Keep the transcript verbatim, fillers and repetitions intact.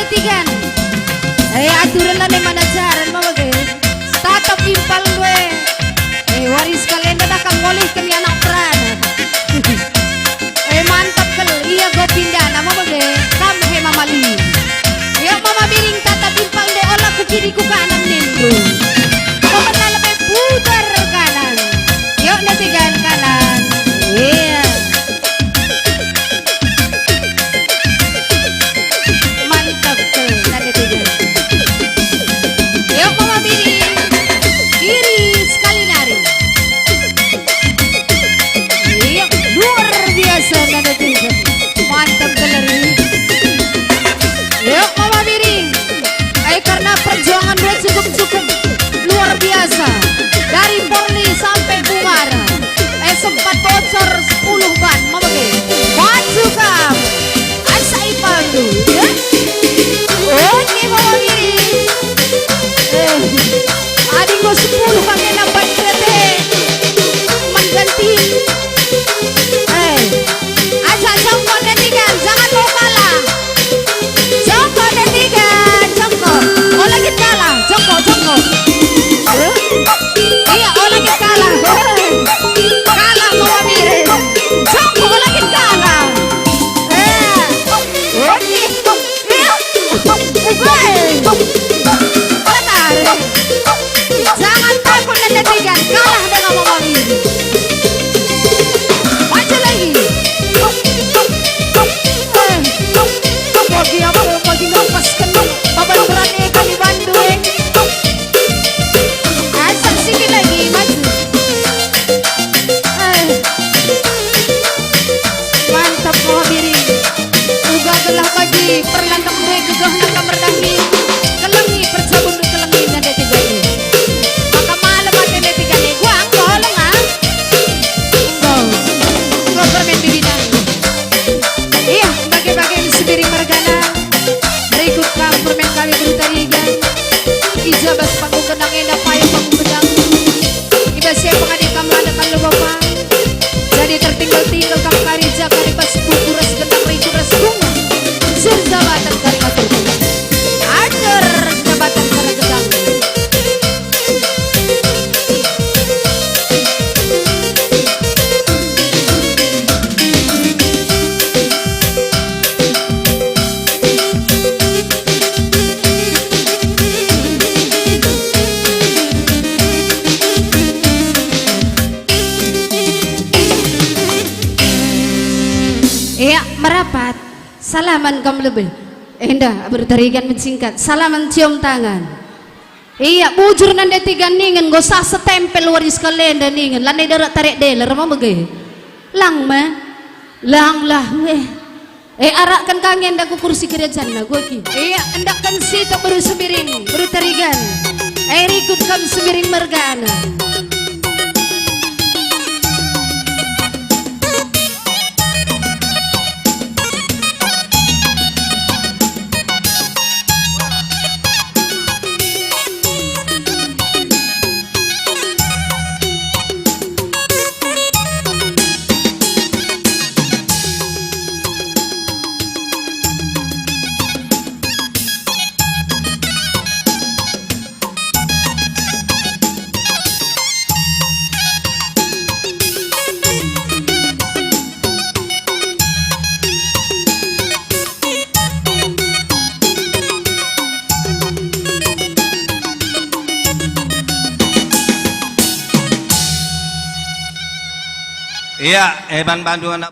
Tigan. Eh, aturen lane mana jaren mama ge. Tatap impal gue. Eh, waris kalenda dah kam ngolihken i anak perana. Eh, mantap kal, ia go pindana mama ge. Kam he mama li. Yo mama Biring, tatap impal nde, ola ku kiri ku kanan nindu. Pemena lebe putar kanan. Yo nde tigan kanan. Iya. Mantap kal, nande tiga. Yuk, Mama Biring. Kiri sekali nari. Iya, luar biasa, nande tiga. Mantap kal, Ri. Yuk, Mama Biring. Eh, karena perjuangan dua cukup-cukup luar biasa. Dari Porli sampai Bumara. Eh, sempat bocor sepuluh ban, mama ge. Maju kam. Asa ipaldu, ya. Oke, mama Biring. Eh, adi enggo sepuluh kami nambat kerete. Mengganti. Eh, aja jongkok detikan, jangan mau kalah. Jongkok detikan, jongkok. Oh, lagi kalah. Jongkok, jongkok. Eh? Iya, oh, lagi kalah. Kalah, Mama Biring. Jongkok, oh, lagi kalah. Eh. Oke. Iya. Ugai. Ola tarik. Jangan takut, nande tiga. Kalah dengan Mama Biring. Maju lagi. Eh, bagi apa, bagi ngampas kena. Papan berat, eh, kami bantu, eh. Asap sikit lagi, maju. Eh. Mantap, Mama Biring. Uga gelah bagi perlandek gue gegehna kam merdahi. Kelengi percabun kelengi nande tiga i. Maka malem ate nande tiga i. Gua enggo lengah. Enggo. Enggo permen bibina. Iya, bage-bage Sembiring mergana. Berikut kam permen kami berita riga. I ja bas panggung gendang enda payung panggung gendang. I bas e pengadi kam landekan lebo pa. Jadi tertinggal-tinggal kam kari ja kari bas buku ras gendang riku ras bunga. Sur jabatan kari ngatur bunga. Ajar jabatan kari gendang. Ia, merapat. Salaman kam lebe. Enda, bertarigan mensingkat. Salaman cium tangan. Ia, bujur nande tiga ningen, enggo sah setempel waris kalenda ningen, lanai darat tarik deler, mama ge. Lang me, lang lah, eh. Eh, arakkan ka nge enda ku kursi gerejanna, gua ki. Ia, endakkan sitok beru Sembiring, beru Tarigan. Eh, rikut kam Sembiring mergana. Ia, eban bandu anak.